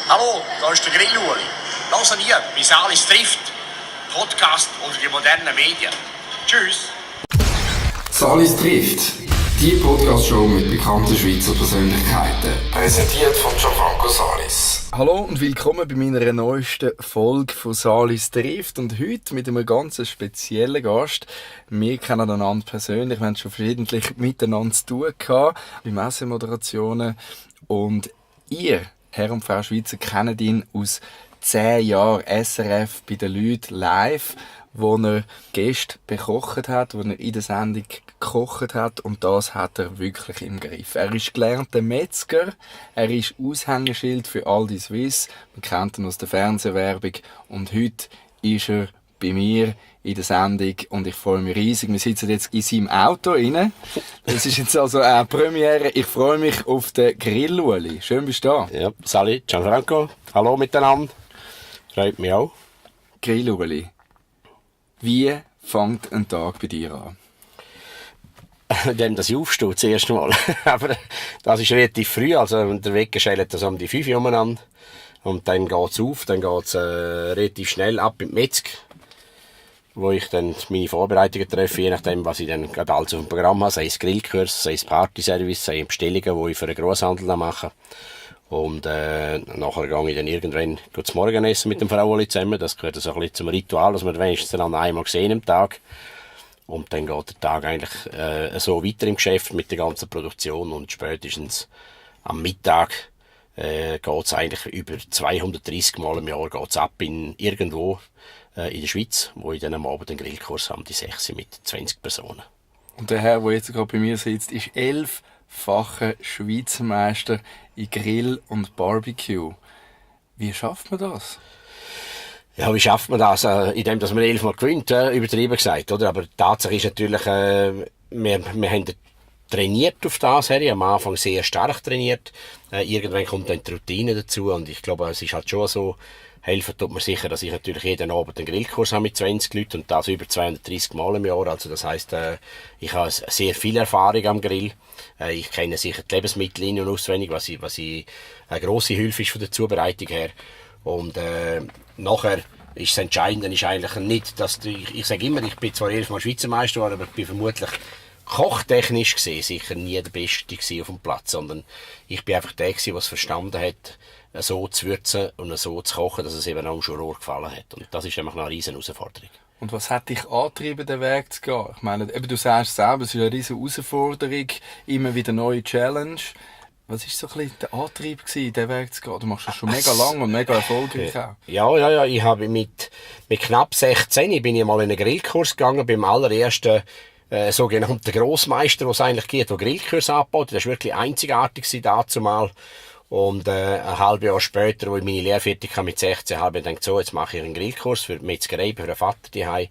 Hallo, da ist der Grilluli. Hören ihr bei Salis trifft. Podcast unter die modernen Medien. Tschüss. Salis trifft. Die Podcast-Show mit bekannten Schweizer Persönlichkeiten. Präsentiert von Gianfranco Salis. Hallo und willkommen bei meiner neuesten Folge von Salis trifft. Und heute mit einem ganz speziellen Gast. Wir kennen einander persönlich, wir haben schon verschiedentlich miteinander zu tun gehabt, bei Messemoderationen. Und ihr, Herr und Frau Schweizer, kennt ihn aus 10 Jahren SRF bei den Leuten live, wo er Gäste bekocht hat, wo er in der Sendung gekocht hat, und das hat er wirklich im Griff. Er ist gelernter Metzger, er ist Aushängeschild für Aldi Swiss, man kennt ihn aus der Fernsehwerbung, und heute ist er bei mir in der Sendung und ich freue mich riesig. Wir sitzen jetzt in seinem Auto rein. Das ist jetzt also eine Premiere. Ich freue mich auf den Grilluli. Schön bist du da. Ja, Sali, Gianfranco, hallo miteinander. Freut mich auch. Grilluli, wie fängt ein Tag bei dir an? Indem dass ich aufstehe, das erste Mal. Aber das ist relativ früh, also der Wecker schält das um die 5 Uhr an. Und dann geht's auf, dann geht's relativ schnell ab in die Metzg, wo ich dann meine Vorbereitungen treffe, je nachdem, was ich dann gerade alles auf dem Programm habe, sei es Grillkurs, sei es Partyservice, sei es Bestellungen, die ich für einen Grosshandel mache. Und nachher gehe ich dann irgendwann zum Morgenessen mit dem Frauenli zusammen. Das gehört so ein bisschen zum Ritual, dass wir wenigstens dann einmal sehen am Tag. Und dann geht der Tag eigentlich so weiter im Geschäft mit der ganzen Produktion. Und spätestens am Mittag geht's eigentlich über 230 Mal im Jahr geht's ab irgendwo in der Schweiz, wo ich dann am Abend einen Grillkurs habe, die 6 mit 20 Personen. Und der Herr, der jetzt gerade bei mir sitzt, ist 11-facher Schweizer Meister in Grill und Barbecue. Wie schafft man das? Ja, wie schafft man das? Indem dass man 11 Mal gewinnt, übertrieben gesagt, oder? Aber die Tatsache ist natürlich, wir haben trainiert auf das her, am Anfang sehr stark trainiert. Irgendwann kommt dann die Routine dazu, und ich glaube, es ist halt schon so, helfen tut mir sicher, dass ich natürlich jeden Abend einen Grillkurs habe mit 20 Leuten, und das über 230 Mal im Jahr. Also das heisst, ich habe sehr viel Erfahrung am Grill. Ich kenne sicher die Lebensmittel in- und auswendig, was eine grosse Hilfe ist von der Zubereitung her. Und nachher ist das Entscheidende ist eigentlich nicht, dass ich sage immer, ich bin zwar 11 Mal Schweizer Meister geworden, aber ich bin vermutlich kochtechnisch gesehen sicher nie der Beste auf dem Platz, sondern ich bin einfach der gewesen, der es verstanden hat, so zu würzen und so zu kochen, dass es eben auch dem Juror gefallen hat. Und das ist einfach eine riesen Herausforderung. Und was hat dich angetrieben, den Weg zu gehen? Ich meine, eben, du sagst selber, es ist eine riesen Herausforderung, immer wieder neue Challenge. Was war so ein bisschen der Antrieb gewesen, den Weg zu gehen? Du machst das schon mega lang und mega erfolgreich auch. Ja. Ich habe mit knapp 16 bin ich mal in einen Grillkurs gegangen, beim allerersten sogenannten Grossmeister, den es eigentlich gibt, der Grillkurs anbaut. Das war wirklich einzigartig dazumal. Und ein halbes Jahr später, wo ich meine Lehre fertig hatte mit 16, habe ich gedacht, so, jetzt mache ich einen Grillkurs für die Metzgerei, für den Vater daheim.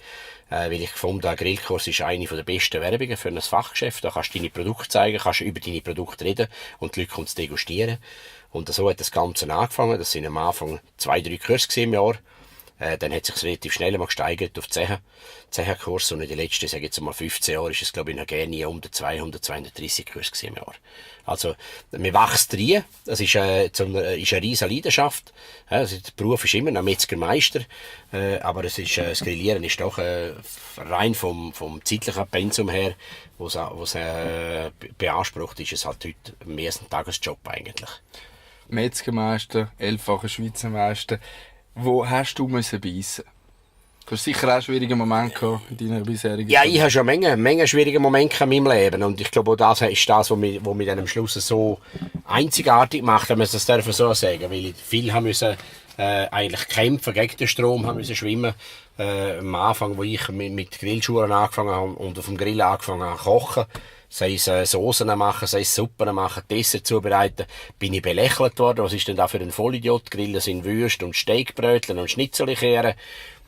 Weil ich gefunden habe, ein Grillkurs ist eine der besten Werbungen für ein Fachgeschäft. Da kannst du deine Produkte zeigen, kannst über deine Produkte reden und die Leute können es degustieren. Und so hat das Ganze angefangen. Das sind am Anfang 2-3 Kurse im Jahr. Dann hat es sich relativ schnell mal gesteigert auf 10 Kurse. Und in den letzten, sage ich jetzt mal 15 Jahren, ist es, glaube ich, noch gerne um die 230 Kurse im Jahr. Also, man wächst rein. Das ist eine riesige Leidenschaft. Also, der Beruf ist immer noch Metzgermeister. Aber das Grillieren ist doch rein vom zeitlichen Pensum her, wo es beansprucht, ist es halt heute mehr ein Tagesjob eigentlich. Metzgermeister, 11-facher Schweizer Meister. Wo hast du beißen? Du hast sicher auch schwierige Momente gehabt in deiner bisherigen Ja, ich habe schon Menge schwierige Momente in meinem Leben. Und ich glaube, das ist das, was mich dann am Schluss so einzigartig macht, wenn man das so sagen darf. Weil viele haben müssen eigentlich kämpfen gegen den Strom, haben müssen schwimmen. Am Anfang, wo ich mit Grillschuhen angefangen habe und auf dem Grill angefangen habe zu kochen, sei es Soßen machen, sei es Suppen machen, Dessert zubereiten, bin ich belächelt worden. Was ist denn da für ein Vollidiot? Grillen sind Würst und Steakbrötchen und Schnitzelkehren.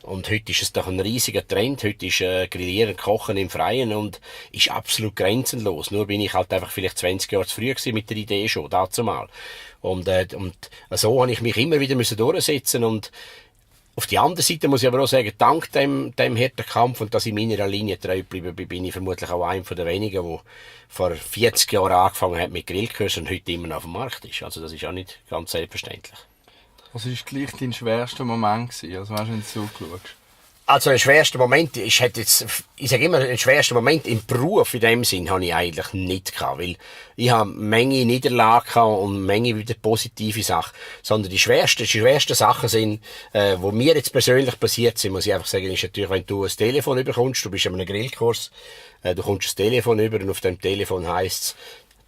Und heute ist es doch ein riesiger Trend. Heute ist Grillieren, Kochen im Freien und ist absolut grenzenlos. Nur bin ich halt einfach vielleicht 20 Jahre zu früh gewesen mit der Idee schon, dazumal. Und so habe ich mich immer wieder durchsetzen und auf die andere Seite muss ich aber auch sagen, dank dem harten Kampf und dass ich meiner Linie treu geblieben bin ich vermutlich auch einer der wenigen, der vor 40 Jahren angefangen hat mit Grillkursen und heute immer noch auf dem Markt ist. Also das ist auch nicht ganz selbstverständlich. Was war gleich dein schwerster Moment gewesen? Also, weißt du, wenn du zurückschaust? Also ein schwerster Moment, ich sage immer, ein schwerster Moment im Beruf in dem Sinn habe ich eigentlich nicht gehabt, weil ich habe Menge Niederlagen gehabt und Menge wieder positive Sachen, sondern die schwersten Sachen sind, wo mir jetzt persönlich passiert sind, muss ich einfach sagen, ist natürlich, wenn du ein Telefon überkommst, du bist an einem Grillkurs, du kommst das Telefon über und auf dem Telefon heisst's,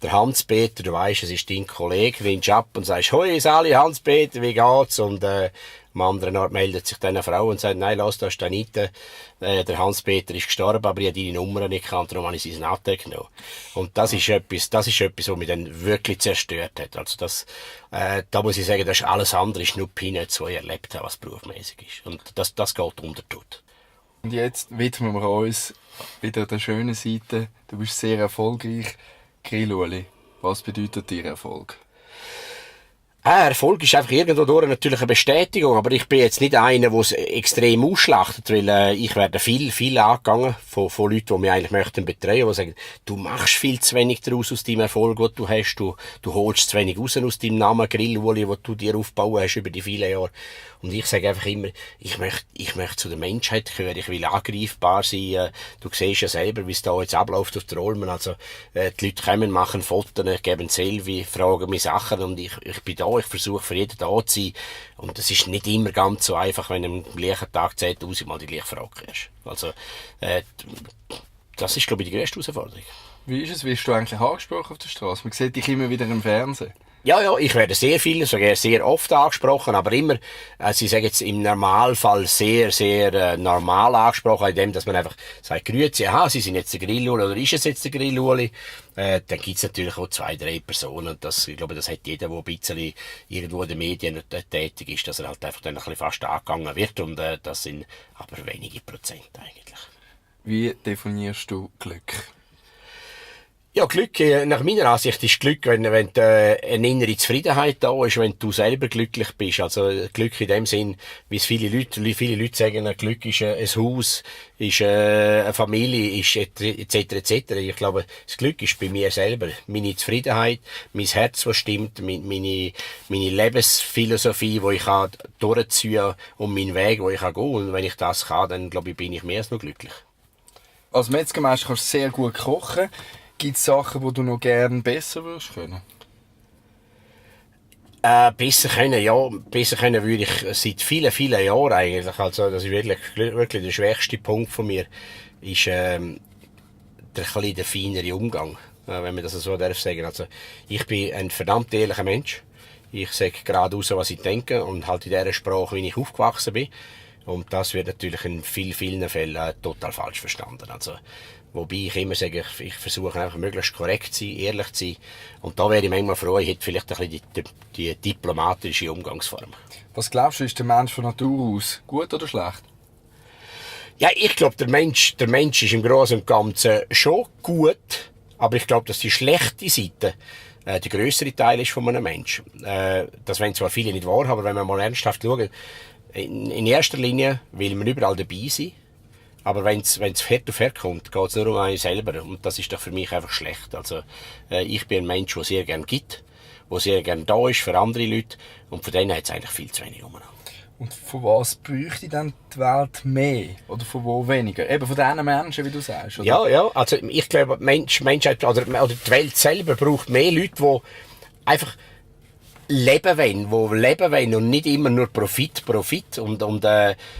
der Hans-Peter, du weisst, es ist dein Kollege, ringst ab und sagst, hoi Sali, Hans-Peter, wie geht's? Und am anderen Ort meldet sich dann eine Frau und sagt, nein, lass, da ist Anita, der Hans-Peter ist gestorben, aber ich habe deine Nummer nicht gekannt, darum habe ich sein Natel genommen. Und das ist etwas, was mich dann wirklich zerstört hat. Also da muss ich sagen, das ist alles andere, ist nur Peanuts, was ich erlebt habe, was berufsmäßig ist. Und das geht unter Tod. Und jetzt widmen wir uns wieder der schönen Seite. Du bist sehr erfolgreich. Grill-Ueli, was bedeutet dir Erfolg? Erfolg ist einfach irgendwo durch natürlich eine Bestätigung, aber ich bin jetzt nicht einer, der es extrem ausschlachtet, weil ich werde viel angegangen von Leuten, die mich eigentlich möchten betreuen, die sagen, du machst viel zu wenig daraus aus deinem Erfolg, den du hast, du holst zu wenig raus aus deinem Namen Grill-Ueli, den du dir aufgebaut hast über die vielen Jahre. Und ich sage einfach immer, ich möchte zu der Menschheit gehören, ich will angreifbar sein. Du siehst ja selber, wie es da jetzt abläuft auf der Olmen. Also, die Leute kommen, machen Fotos, geben Selfie, fragen mich Sachen und ich bin da, ich versuche für jeden da zu sein. Und das ist nicht immer ganz so einfach, wenn du am gleichen Tag 10.000 Mal die gleiche Frage kriegst. Also, das ist, glaube ich, die grösste Herausforderung. Wie ist es? Wirst du eigentlich angesprochen auf der Straße? Man sieht dich immer wieder im Fernsehen. Ja, ich werde sehr viel, sogar sehr oft angesprochen, aber immer, ich sage jetzt im Normalfall sehr normal angesprochen, indem, dass man einfach sagt, grüezi, aha, Sie sind jetzt der Grill-Ueli oder ist es jetzt der Grill-Ueli? Dann gibt's natürlich auch 2, 3 Personen, und ich glaube, das hat jeder, der ein bisschen irgendwo in den Medien tätig ist, dass er halt einfach dann ein bisschen fast angegangen wird, und das sind aber wenige Prozent eigentlich. Wie definierst du Glück? Ja, Glück, nach meiner Ansicht ist Glück, wenn eine innere Zufriedenheit da ist, wenn du selber glücklich bist. Also Glück in dem Sinn, wie es viele Leute sagen, Glück ist ein Haus, ist eine Familie, ist etc. Ich glaube, das Glück ist bei mir selber. Meine Zufriedenheit, mein Herz, das stimmt, meine Lebensphilosophie, die ich durchziehen kann, und mein Weg, wo ich gehen kann. Und wenn ich das kann, dann glaube ich, bin ich mehr als nur glücklich. Als Metzgermeister kannst du sehr gut kochen. Gibt es Sachen, die du noch gerne besser würdest können? Besser können würde ich seit vielen Jahren eigentlich. Also, das ist wirklich der schwächste Punkt von mir, ist, der feinere Umgang. Wenn man das so darf sagen. Also, ich bin ein verdammt ehrlicher Mensch. Ich sage geradeaus, was ich denke, und halt in der Sprache, wie ich aufgewachsen bin. Und das wird natürlich in vielen Fällen total falsch verstanden. Also, wobei ich immer sage, ich versuche einfach möglichst korrekt zu sein, ehrlich zu sein. Und da wäre ich manchmal froh, ich hätte vielleicht ein bisschen die diplomatische Umgangsform. Was glaubst du, ist der Mensch von Natur aus gut oder schlecht? Ja, ich glaube, der Mensch ist im Großen und Ganzen schon gut. Aber ich glaube, dass die schlechte Seite der grössere Teil ist von einem Menschen. Das wollen zwar viele nicht wahrhaben, aber wenn wir mal ernsthaft schauen, in erster Linie will man überall dabei sein. Aber wenn's Herd auf Herd kommt, geht's nur um einen selber. Und das ist doch für mich einfach schlecht. Also, ich bin ein Mensch, der sehr gern gibt, der sehr gern da ist für andere Leute. Und von denen hat es eigentlich viel zu wenig umeinander. Und von was bräuchte dann die Welt mehr? Oder von wo weniger? Eben von diesen Menschen, wie du sagst, oder? Ja. Also, ich glaube, die Menschheit, oder die Welt selber braucht mehr Leute, die einfach leben wollen und nicht immer nur Profit,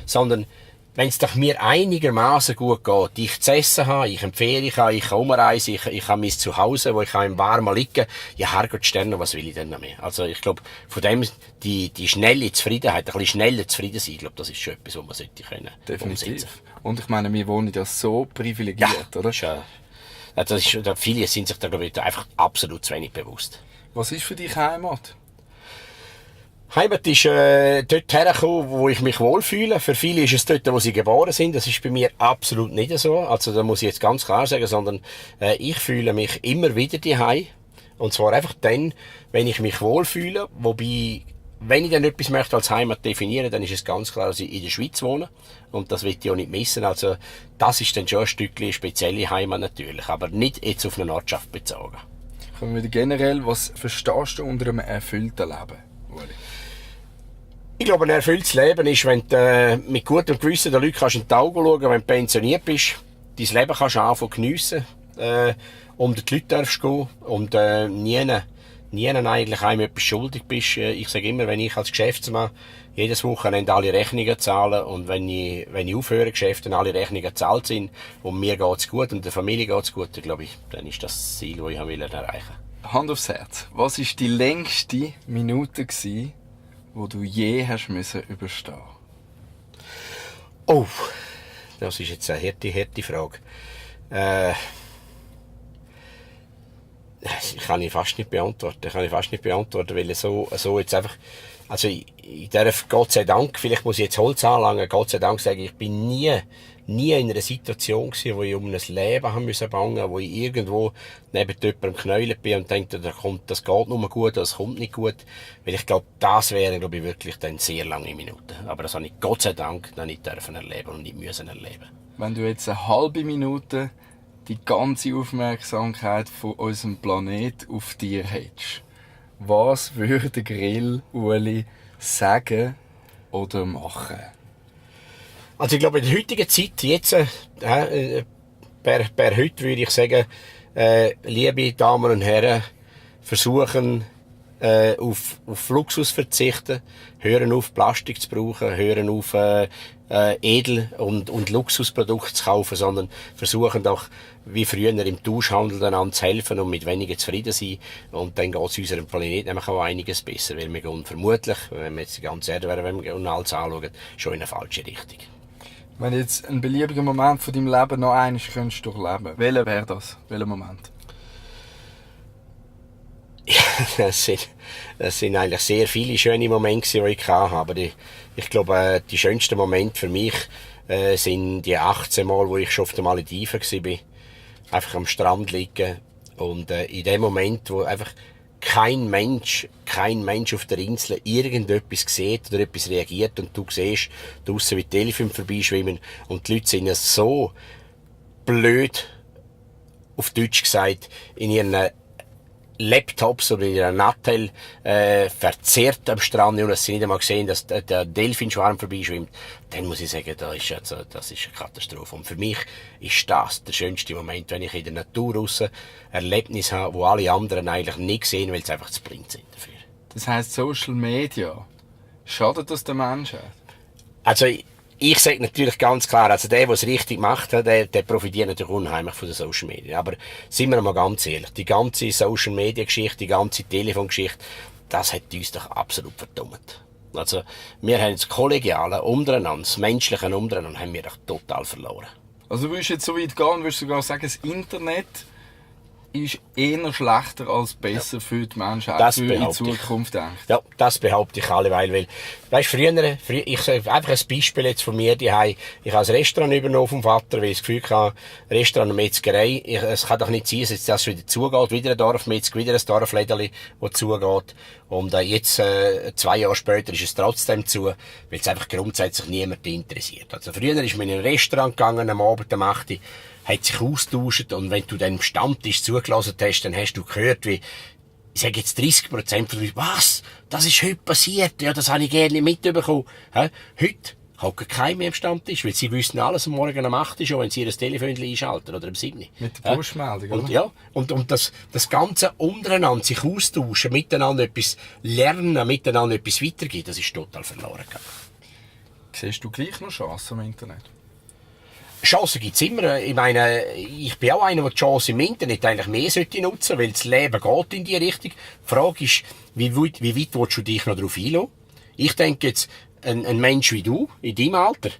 sondern wenn es doch mir einigermaßen gut geht, ich zu essen habe, ich empfehle, ich kann umreisen, ich habe mein Zuhause, wo ich im Warmen liegen kann, ja, Herrgott Sterne, was will ich denn noch mehr? Also ich glaube, von dem, die schnelle Zufriedenheit, ein bisschen schneller zufrieden sein, ich glaube, das ist schon etwas, was man sollte können Definitiv. Und ich meine, wir wohnen ja so privilegiert, oder? Ja, viele sind sich da, glaube ich, einfach absolut zu wenig bewusst. Was ist für dich Heimat? Heimat ist dort hergekommen, wo ich mich wohlfühle. Für viele ist es dort, wo sie geboren sind. Das ist bei mir absolut nicht so. Also da muss ich jetzt ganz klar sagen, sondern ich fühle mich immer wieder daheim. Und zwar einfach dann, wenn ich mich wohlfühle. Wobei, wenn ich dann etwas möchte als Heimat definieren, dann ist es ganz klar, dass ich in der Schweiz wohne. Und das will ich auch nicht missen. Also das ist dann schon ein Stückchen spezielle Heimat natürlich, aber nicht jetzt auf eine Ortschaft bezogen. Kommen wir wieder generell, was verstehst du unter einem erfüllten Leben, Ueli? Ich glaube, ein erfülltes Leben ist, wenn du mit gutem Gewissen den Leuten in die Augen schauen kannst, wenn du pensioniert bist, dein Leben kannst anfangen zu geniessen, unter die Leute darfst gehen und nie eigentlich einem etwas schuldig bist. Ich sage immer, wenn ich als Geschäftsmann jedes Wochenende alle Rechnungen zahle und wenn ich aufhöre, Geschäfte alle Rechnungen gezahlt sind und mir geht's gut und der Familie geht's gut, dann glaube ich, dann ist das Ziel, das ich erreichen wollte. Hand aufs Herz. Was war die längste Minute, die du je hast müssen überstehen? Oh, das ist jetzt eine harte Frage. Kann ich fast nicht beantworten, weil so jetzt einfach, also ich darf Gott sei Dank, vielleicht muss ich jetzt Holz anlangen, Gott sei Dank sage ich bin nie in einer Situation gewesen, wo ich um ein Leben haben müssen bangen, wo ich irgendwo neben jemandem geknäult bin und denke, das geht nur gut, das kommt nicht gut, weil ich glaube, das wären, glaube ich, wirklich dann sehr lange Minuten. Aber das habe ich Gott sei Dank noch nicht dürfen erleben und nicht müssen erleben. Wenn du jetzt eine halbe Minute die ganze Aufmerksamkeit von unserem Planet auf dir hättest, was würde der Grill-Uli sagen oder machen? Also ich glaube, in der heutigen Zeit, jetzt, per heute würde ich sagen, liebe Damen und Herren, versuchen, auf Luxus verzichten, hören auf Plastik zu brauchen, hören auf Edel- und Luxusprodukte zu kaufen, sondern versuchen doch wie früher im Tauschhandel einander zu helfen und mit weniger zufrieden sein. Und dann geht es unserem Planeten nämlich auch einiges besser, weil wir gehen vermutlich, wenn wir jetzt die ganze Erde und alles anschauen, schon in eine falsche Richtung. Wenn jetzt ein beliebiger Moment von deinem Leben noch einmal könntest durchleben, welcher wäre das? Welcher Moment? Das sind eigentlich sehr viele schöne Momente, die ich hatte. Aber ich glaube, die schönsten Momente für mich sind die 18 Mal, wo ich schon auf der Malediven war. Einfach am Strand liegen. Und in dem Moment, wo einfach kein Mensch auf der Insel irgendetwas sieht oder etwas reagiert und du siehst draussen wie die Delfine vorbeischwimmen und die Leute sind so blöd, auf Deutsch gesagt, in ihren Laptops oder in einer Nattel verzerrt am Strand und sie nicht einmal gesehen, dass der Delfinschwarm vorbeischwimmt, dann muss ich sagen, das ist eine Katastrophe. Und für mich ist das der schönste Moment, wenn ich in der Natur raus Erlebnisse habe, wo alle anderen eigentlich nicht sehen, weil sie einfach zu blind sind dafür. Das heisst, Social Media, schadet das den Menschen? Also ich sage natürlich ganz klar, also der es richtig macht, der profitiert natürlich unheimlich von den Social Media. Aber sind wir mal ganz ehrlich, die ganze Social Media Geschichte, die ganze Telefongeschichte, das hat uns doch absolut verdammt. Also wir haben das Kollegiale untereinander, das Menschliche untereinander, haben wir doch total verloren. Also du würdest jetzt so weit gehen und würdest sogar sagen, das Internet ist eher schlechter als besser für die Menschen, auch für die Zukunft denkt. Ja, das behaupte ich alleweil, weil, weißt, früher, ich sage einfach ein Beispiel jetzt von mir, ich habe das Restaurant übernommen vom Vater, weil ich das Gefühl hatte, Restaurant und Metzgerei, es kann doch nicht sein, dass das wieder zugeht, wieder ein Dorfmetzger, wieder ein Dorfläderli, das zugeht. Und jetzt, 2 Jahre später, ist es trotzdem zu, weil es einfach grundsätzlich niemand interessiert. Also früher ist man in ein Restaurant gegangen, am Abend, am 8 Uhr, hat sich austauscht und wenn du dann am Stammtisch zugelassen hast, dann hast du gehört, wie, ich sage jetzt 30% von den Leuten, was? Das ist heute passiert? Ja, das habe ich gerne mitbekommen. Heute hocken keine mehr am Stammtisch, weil sie wissen alles am Morgen um 8 Uhr schon, wenn sie ihr Telefon einschalten oder um 7 Uhr. Mit der Push-Meldung, oder? Und, ja, und das Ganze untereinander, sich austauschen, miteinander etwas lernen, miteinander etwas weitergeben, das ist total verloren gegangen. Siehst du gleich noch Chancen im Internet? Chancen gibt's immer. Ich meine, ich bin auch einer, der die Chance im Internet eigentlich mehr nutzen sollte, weil das Leben geht in die Richtung. Die Frage ist, wie weit willst du dich noch darauf einlassen? Ich denke jetzt, ein Mensch wie du, in deinem Alter,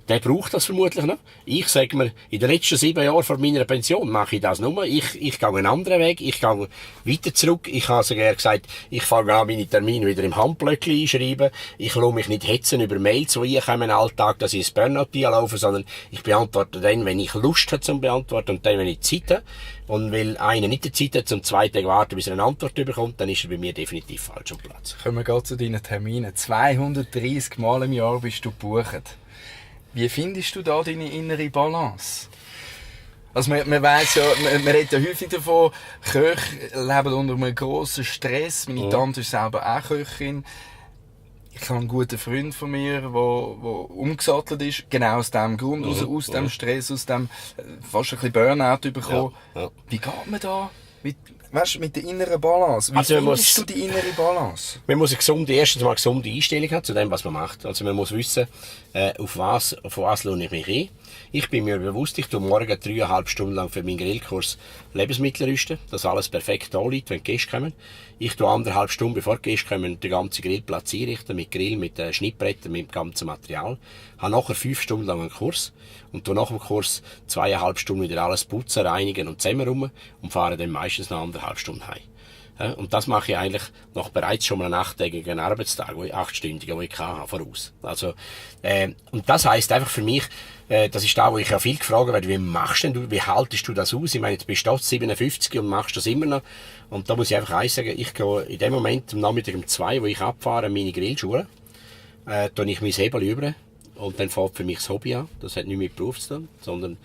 der braucht das vermutlich noch. Ich sage mir, in den letzten 7 Jahren vor meiner Pension mache ich das nur. Ich gehe einen anderen Weg, ich gehe weiter zurück. Ich habe sogar gesagt, ich fange an, meine Termine wieder im Handblöckchen einschreiben. Ich lasse mich nicht hetzen über Mails, die ich im Alltag, dass ich ins Burnout laufe, sondern ich beantworte dann, wenn ich Lust habe zum Beantworten und dann, wenn ich Zeit habe. Und weil einer nicht die Zeit hat, zum 2 Tage warten, bis er eine Antwort bekommt, dann ist er bei mir definitiv falsch am Platz. Kommen wir gerade zu deinen Terminen. 230 Mal im Jahr bist du gebucht. Wie findest du da deine innere Balance? Also man weiss ja, man redet ja häufig davon, Köche leben unter einem grossen Stress. Meine Tante ist selber auch Köchin. Ich habe einen guten Freund von mir, der umgesattelt ist, genau aus diesem Grund, aus dem Stress, aus dem fast ein bisschen Burnout bekommen. Ja. Wie geht man da mit der inneren Balance? Wie findest du die innere Balance? Man muss erstens mal eine gesunde Einstellung haben zu dem, was man macht. Also man muss wissen, auf was lohne ich mich ein. Ich bin mir bewusst, ich tue morgen 3,5 Stunden lang für meinen Grillkurs Lebensmittel rüsten, dass alles perfekt anliegt, wenn die Gäste kommen. Ich tue 1,5 Stunden, bevor die Gäste kommen, den ganzen Grillplatz einrichten, mit Grill, mit Schnittbrettern, mit dem ganzen Material. Habe nachher 5 Stunden lang einen Kurs und tue nach dem Kurs 2,5 Stunden wieder alles putzen, reinigen und zusammenräumen und fahre dann meistens noch 1,5 Stunden heim. Ja, und das mache ich eigentlich nach bereits schon mal einen 8-tägigen Arbeitstag, 8-stündigen, den ich hatte, voraus. Also, und das heisst einfach für mich, das ist da, wo ich ja viel gefragt werde, wie machst denn du, wie haltest du das aus? Ich meine, jetzt bist du 57 und machst das immer noch. Und da muss ich einfach eins sagen, ich gehe in dem Moment, am Nachmittag um 2, wo ich abfahre, meine Grillschuhe, tue ich mein Hebel über und dann fängt für mich das Hobby an. Das hat nichts mit Beruf zu tun, sondern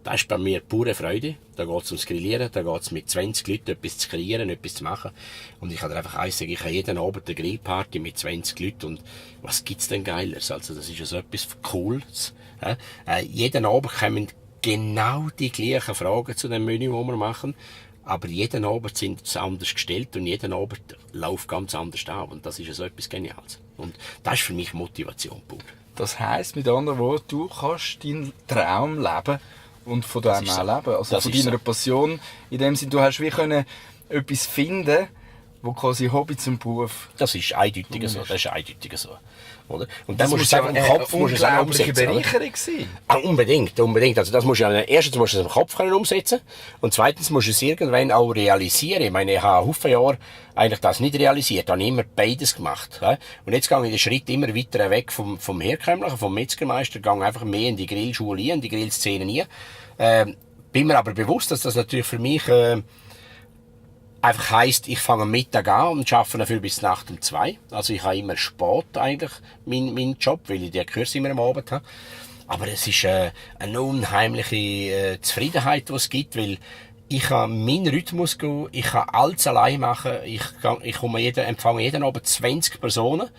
das ist bei mir pure Freude. Da geht es ums Grillieren, da geht es mit 20 Leuten etwas zu kreieren, etwas zu machen. Und ich kann dir einfach eins sagen, ich habe jeden Abend eine Grillparty mit 20 Leuten und was gibt's denn Geileres? Also das ist ja so etwas Cooles. Jeden Abend kommen genau die gleichen Fragen zu dem Menü, das wir machen. Aber jeden Abend sind sie anders gestellt und jeden Abend läuft ganz anders ab. Und das ist ja so etwas Geniales. Und das ist für mich Motivation pur. Das heisst, mit anderen Worten, du kannst deinen Traum leben und von dem auch leben. Also Das von ist deiner so. Passion. In dem Sinne, du hast wie können etwas finden, wo quasi Hobby zum Beruf. Das ist eindeutig so. Das ist eindeutig so. Oder? Und Das dann musst muss du es einfach im Kopf eine musst du es auch unglaubliche umsetzen. Oder? Bereicherung sein. Unbedingt. Also das musst du erstens musst du es im Kopf können umsetzen und zweitens musst du es irgendwann auch realisieren. Ich meine, ich habe Haufen Jahre eigentlich das nicht realisiert. Ich habe immer beides gemacht. Ja? Und jetzt gehe ich den Schritt immer weiter weg vom Herkömmlichen, vom Metzgermeister, gehe einfach mehr in die Grillschule ein, in die Grillszene ein. Bin mir aber bewusst, dass das natürlich für mich einfach heisst, ich fange am Mittag an und arbeite dafür bis Nacht um 2. Also ich habe immer Sport eigentlich, mein Job, weil ich die Kurs immer am Abend habe. Aber es ist eine unheimliche Zufriedenheit, die es gibt, weil ich kann meinen Rhythmus gehen, ich kann alles allein machen, ich empfange jeden Abend 20 Personen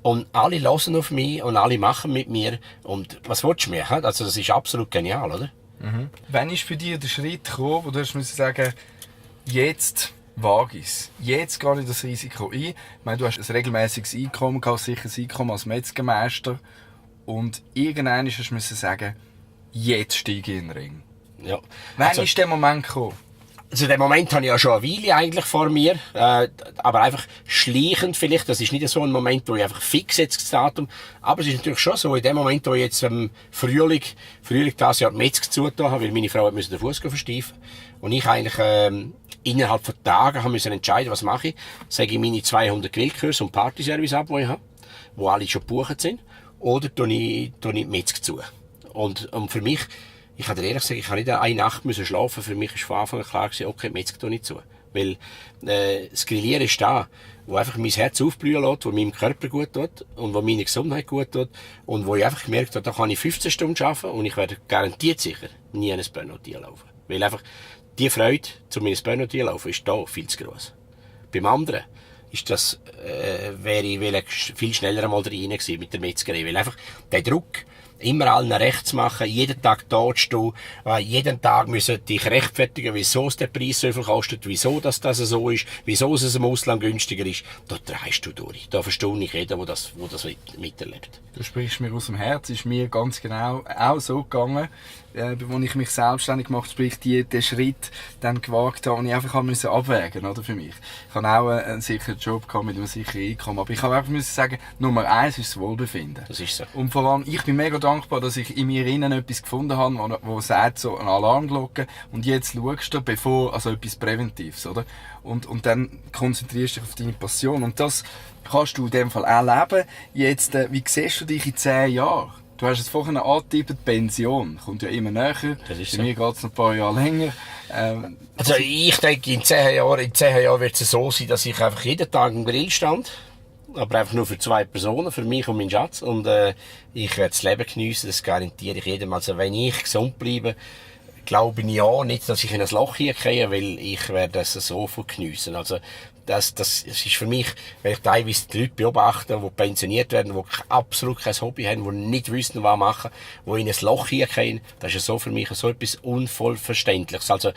und alle hören auf mich und alle machen mit mir. Und was willst du mehr? Also das ist absolut genial, oder? Mhm. Wann ist für dich der Schritt gekommen, wo du hast sagen, jetzt wage ich es. Jetzt gehe ich das Risiko ein. Ich meine, du hast ein regelmäßiges Einkommen, ein sicheres Einkommen als Metzgermeister. Und irgendwann musst du sagen, jetzt steige ich in den Ring. Ja. Wann ist der Moment gekommen? Also den Moment habe ich ja schon eine Weile eigentlich vor mir, aber einfach schleichend vielleicht. Das ist nicht so ein Moment, wo ich einfach fix jetzt das Datum, aber es ist natürlich schon so, in dem Moment, wo ich jetzt im Frühling das Jahr die Metzger zugetan habe, weil meine Frau musste den Fuß versteifen und ich eigentlich innerhalb von Tagen habe müssen entscheiden, was mache ich. Sage ich meine 200 Grillkurse und Partyservice ab, die ich habe, wo alle schon gebucht sind, oder tue ich die Metzger zu. Und für mich, ich kann dir ehrlich sagen, ich habe nicht eine Nacht müssen schlafen. Für mich war von Anfang an klar gewesen, okay, Metzger tue ich zu. Weil das Grillieren ist da, wo einfach mein Herz aufblühen lässt, wo meinem Körper gut tut und wo meine Gesundheit gut tut und wo ich einfach gemerkt habe, da kann ich 15 Stunden arbeiten und ich werde garantiert sicher nie an ein Burnout laufen. Weil einfach die Freude, zu meinem Burnout laufen, ist da viel zu gross. Beim anderen ist das, wäre ich viel schneller einmal rein gewesen mit der Metzgerei. Weil einfach der Druck, immer allen recht zu machen, jeden Tag da zu stehen, jeden Tag müssen dich rechtfertigen, wieso es der Preis so viel kostet, wieso das so ist, wieso es im Ausland günstiger ist. Da drehst du durch. Da verstehe ich jeden, der das miterlebt. Du sprichst mir aus dem Herz, ist mir ganz genau auch so gegangen, als ich mich selbstständig gemacht habe, sprich den Schritt dann gewagt habe und ich einfach musste abwägen, oder, für mich. Ich hatte auch einen sicheren Job gehabt mit einem sicheren Einkommen, aber ich habe einfach sagen, Nummer 1 ist das Wohlbefinden. Das ist so. Und vor allem, ich bin mega dankbar, dass ich in mir innen etwas gefunden habe, wo sagt, so eine Alarmglocke, und jetzt schaust du, also etwas Präventives, oder? Und dann konzentrierst du dich auf deine Passion. Und das kannst du in dem Fall auch leben. Jetzt, wie siehst du dich in 10 Jahren? Du hast es vorhin angetippt, Pension. Kommt ja immer näher. Das ist Bei so. mir geht es noch ein paar Jahre länger. Also ich denke, in 10 Jahren wird es so sein, dass ich einfach jeden Tag im Grill stand. Aber einfach nur für 2 Personen, für mich und meinen Schatz. Und ich werde das Leben geniessen, das garantiere ich jedem. Also wenn ich gesund bleibe, glaube ich ja nicht, dass ich in ein Loch hier gehe, weil ich werde es so viel geniessen. Also das ist für mich, wenn ich teilweise die Leute beobachte, die pensioniert werden, die absolut kein Hobby haben, die nicht wissen, was machen, die in ein Loch hineingehen, das ist so für mich so etwas Unvollverständliches. Also,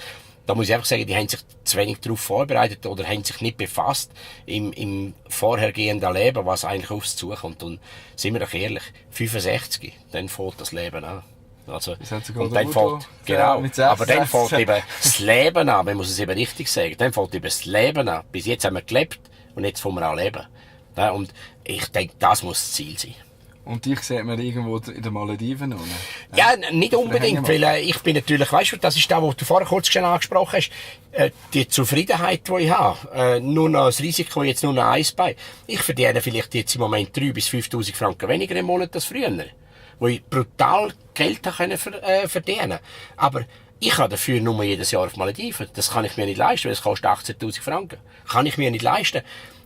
da muss ich einfach sagen, die haben sich zu wenig darauf vorbereitet oder haben sich nicht befasst im vorhergehenden Leben, was eigentlich aufs zukommt. Und sind wir doch ehrlich, 65, dann fängt das Leben an. Also, und dann fängt, genau, aber dann fängt eben das Leben an, man muss es eben richtig sagen, dann fängt eben das Leben an. Bis jetzt haben wir gelebt und jetzt wollen wir auch leben. Ja, und ich denke, das muss das Ziel sein. Und dich sieht man irgendwo in den Malediven? Oder? Ja, nicht unbedingt, weil ich bin natürlich, weißt du, das ist das, was du vorher kurz schon angesprochen hast, die Zufriedenheit, die ich habe, nur noch das Risiko, jetzt nur noch eins bei. Ich verdiene vielleicht jetzt im Moment 3.000 bis 5.000 Franken weniger im Monat als früher, wo ich brutal Geld verdienen. Aber ich habe dafür nur jedes Jahr auf Malediven. Das kann ich mir nicht leisten, weil es kostet 18.000 Franken. Kann ich mir nicht leisten.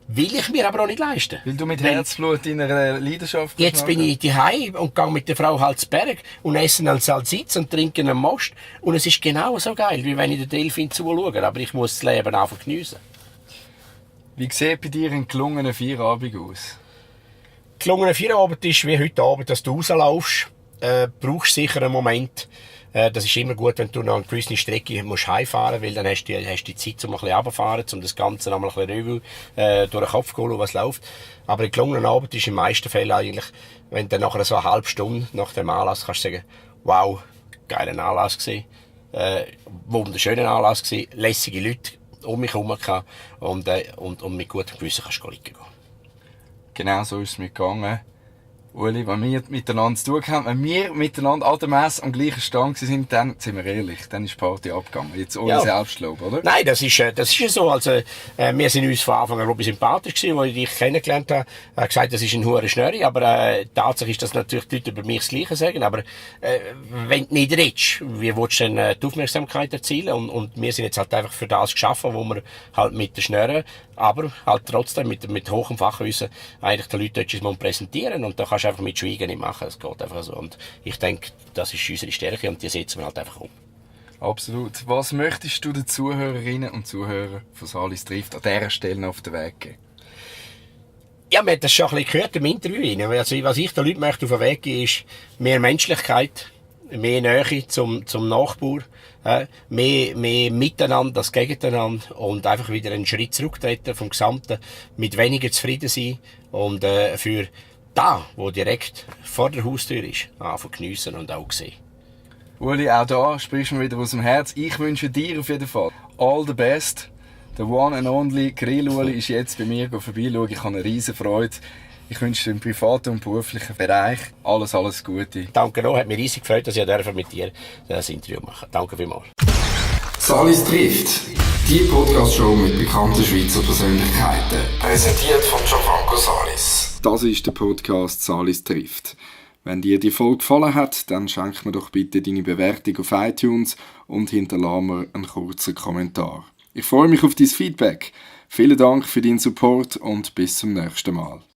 Will ich mir aber auch nicht leisten. Weil du mit Herzblut in einer Leidenschaft jetzt bin ich daheim und gehe mit der Frau halt zu Berg und esse einen Salzitz und trinke einen Most. Und es ist genau so geil, wie wenn ich den Delfin zuschaue. Aber ich muss das Leben einfach geniessen. Wie sieht bei dir ein gelungener Feierabend aus? Gelungener Feierabend ist wie heute Abend, dass du rauslaufst. Brauchst sicher einen Moment. Das ist immer gut, wenn du noch eine gewisse Strecke musst heimfahren, weil dann hast du die Zeit, um ein bisschen runterzufahren, um das Ganze noch mal ein bisschen Revue durch den Kopf zu holen, was läuft. Aber ein gelungener Abend ist in den meisten Fällen eigentlich, wenn du nachher so eine halbe Stunde nach dem Anlass kannst sagen, wow, geiler Anlass gewesen, wunderschöner Anlass gewesen, lässige Leute um mich herum gehabt und mit gutem Gewissen kannst du liegen gehen. Genau so ist es mir gegangen. Uli, wenn wir miteinander zu tun haben, wenn wir miteinander an der Messe am gleichen Stand sind, dann, sind wir ehrlich, dann ist die Party abgegangen. Jetzt ohne Selbstlob, oder? Nein, das ist ja so. Also, wir sind uns von Anfang an sympathisch gewesen, als ich dich kennengelernt habe. Er hat gesagt, das ist ein hure Schnörri, aber Tatsache ist, dass natürlich die Leute über mich das Gleiche sagen. Aber wenn du nicht redest, wie willst du denn die Aufmerksamkeit erzielen? Und wir sind jetzt halt einfach für das geschaffen, wo wir halt mit den Schnörren, aber halt trotzdem mit hohem Fachwissen eigentlich den Leuten etwas präsentieren. Und da kannst du einfach mit Schweigen nicht machen. Es geht einfach so. Und ich denke, das ist unsere Stärke und die setzen wir halt einfach um. Absolut. Was möchtest du den Zuhörerinnen und Zuhörern von Salis trifft an dieser Stelle noch auf den Weg geben? Ja, man hat das schon ein bisschen gehört im Interview. Also, was ich den Leuten möchte auf den Weg geben, ist mehr Menschlichkeit, mehr Nähe zum Nachbar, mehr Miteinander als Gegeneinander und einfach wieder einen Schritt zurücktreten vom Gesamten, mit weniger zufrieden sein und für da, wo direkt vor der Haustür ist, einfach geniessen und auch sehen. Uli, auch da sprichst du mir wieder aus dem Herz. Ich wünsche dir auf jeden Fall all the best. Der one and only Grill Uli ist jetzt bei mir vorbeischauen. Ich habe eine riesen Freude. Ich wünsche dir im privaten und beruflichen Bereich alles Gute. Danke noch, hat mich riesig gefreut, dass ich mit dir das Interview machen. Danke vielmals. Salis trifft. Die Podcast-Show mit bekannten Schweizer Persönlichkeiten. Präsentiert von Gianfranco Salis. Das ist der Podcast Salis trifft. Wenn dir die Folge gefallen hat, dann schenk mir doch bitte deine Bewertung auf iTunes und hinterlasse mir einen kurzen Kommentar. Ich freue mich auf dein Feedback. Vielen Dank für deinen Support und bis zum nächsten Mal.